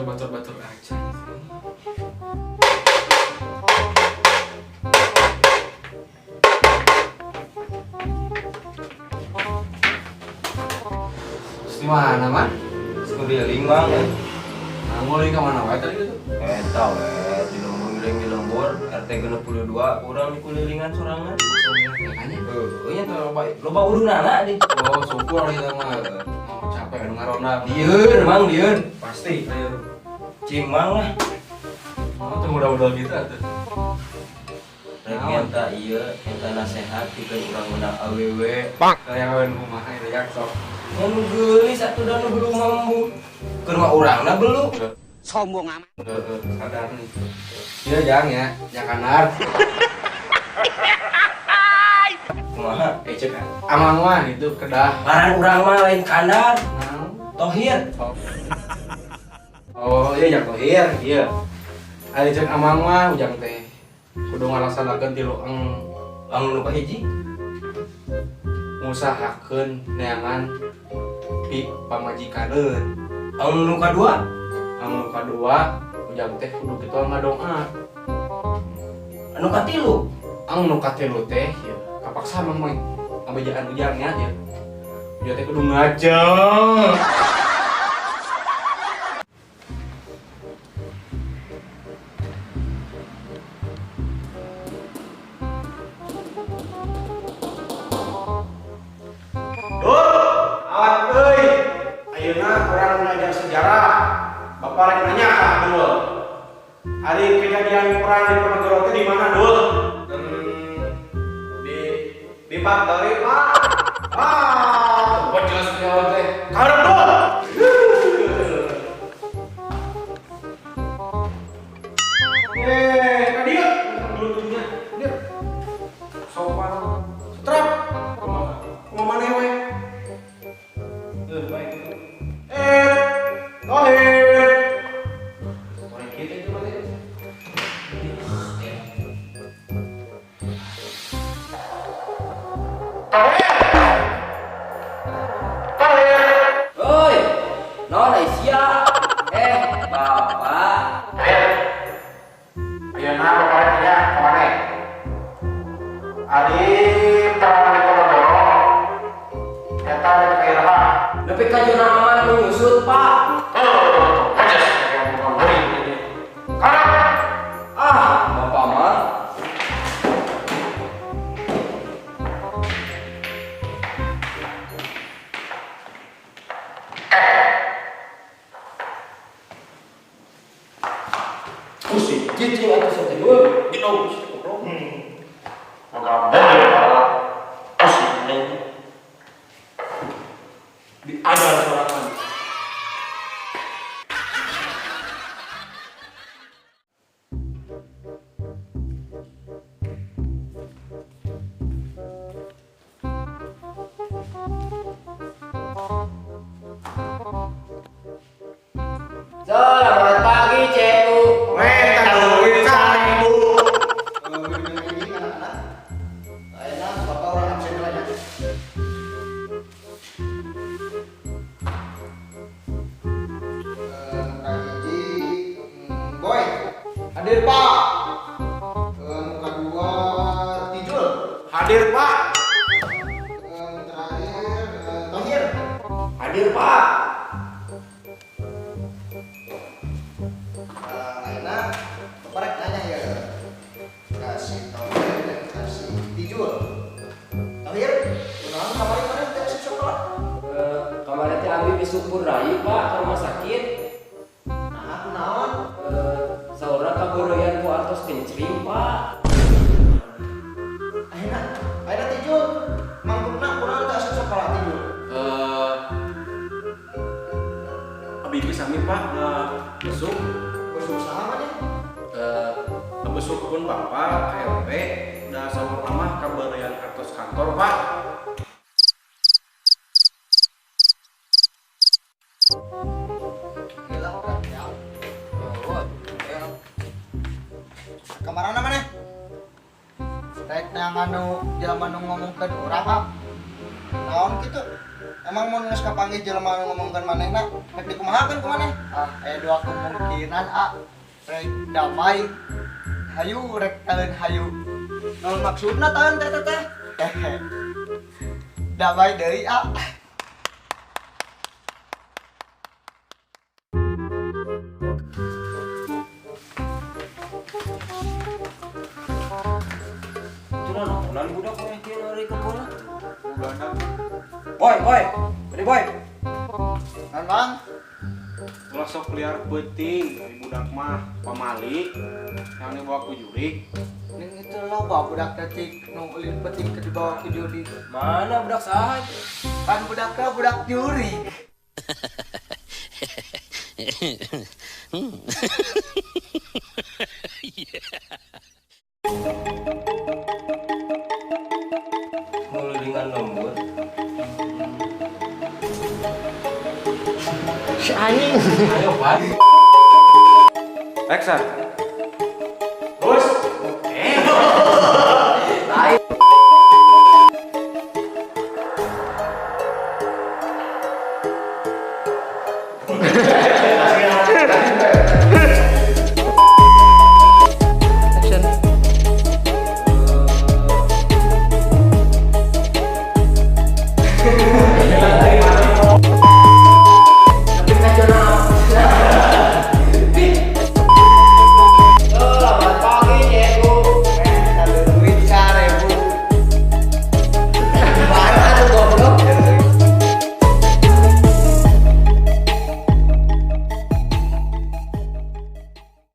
Batur-batur aja. Terus di mana, Man? Sekeliling, Mang. Nah, mulai ke mana wae tadi gitu? Eta we di lembur ngiring di lembur RT 62 urang di kulilingan sorangan. Makanya. Heuh, nya teh loba loba urunana di. Oh, syukur kita mah. Oh, capek anu ngaronda. Lieun, Mang, lieun. Pasti. Ayo. Cing Mang lah. Oh, tuh udah-udah gitu atuh. Rek minta ieu, minta nasehat pikeun urang menang awewe. Kayak awewe kumaha ieu ya sok. Anu geulis atuh da nu belum mampu. Keur mah urangna belu. Sombong amat. Heeh, sadar nih. Iya, jang ya, jang kanar. Kumaha? Cek amang mah gitu kedah. Ngaran urang mah lain kandar. Naon? Tohir. Oh, iya jang Tohir, iya. Ari cek amang mah ujang teh kudu ngalaksanakeun tilu eng. Anu nu kahiji? Ngusahakeun neangan pi pamajikaneun. Anu nu kadua? Anu nu kadua ujang teh kudu kitu ngadoa. Anu katilu? Anu nu katilu teh ya kapaksa mang mah ngabejaan ujangnya ya. Ujang teh kudu ngajeng. Awat euy. Ayeuna urang ngajar sejarah. Bapak rek nanya ka Abdul. Ari kejadian perang di Diponegoro teh di mana, Dul? Di factory, Pak. Ah, bocos jawab teh. Karep, Dul. Ka dieu. Dul tujuhnya. Dieu. Sopan. Setrap. Kumaha? Kumaha maneh we? Baik. Tohir. Orang kita itu mah teh. Oi, non Aisyah. Bapak. Ayeuna bapak rek nanya ka maneh. Ari perang Diponegoro eta nepi ka iraha? Nepi ka zona aman menyusut, Pak. Oh, ajas yang bukan beri. Karep. Ah, Bapak mah. Pusing. Cicing atuh sateuh. Gitu. Goblok. Moga boleh pusing nih. Diajar sorangan. Selamat pagi, Ceku. Meta duit seribu. Ini anak-anak. Ayeuna bapak urang absen heula nya. Kahiji, Boy. Hadir, Pak. Nu kadua Tijul. Hadir, Pak. Terakhir Tohir. Hadir, Pak. Ayeuna bapak rek nanya ya. Kasih Tohir dan kasih Tijul. Tohir, kunaon kamari maneh teh asup sekolah? Kamari teh abi besuk pun rai, Pak, ke rumah sakit. Nah, kunaon? Saurna kagorean ku artos kencring, Pak. Ayeuna, ayeuna Tijul, mangkukna kunaon teh asup sekolah Tijul? Abi ge sami, Pak, besuk. Besuk saha maneh? Besuk pun Bapak KLP da saurna mah kaberean artos kantor, Pak. Gila, ya. Kamarana maneh? Rek neangan nu jelema nu ngomongkeun urang, Pak. Naon kitu? Emang mun geus kapanggih jelema anu ngomongkeun manehna, rek dikumahakeun ku maneh? Ah, aya dua kemungkinan, ah. Rek damai hayu, rek taleun hayu. Naon maksudna taeun teh teh teh? Damai deui, ah. Itu naonan budak meh kieu lari ke bola. Boy, boy. Beri boy. Naon, Bang? Ulah sok liar peuting dari budak mah pamali yang dibawa ku jurik. Ning itu loba budak leutik nu ulin peuting ke dibawa ku jurik. Mana budak saha itu? Kan budaknya budak jurik. Ngulingan lembur. Si anjing. Ayo, Pan. Action.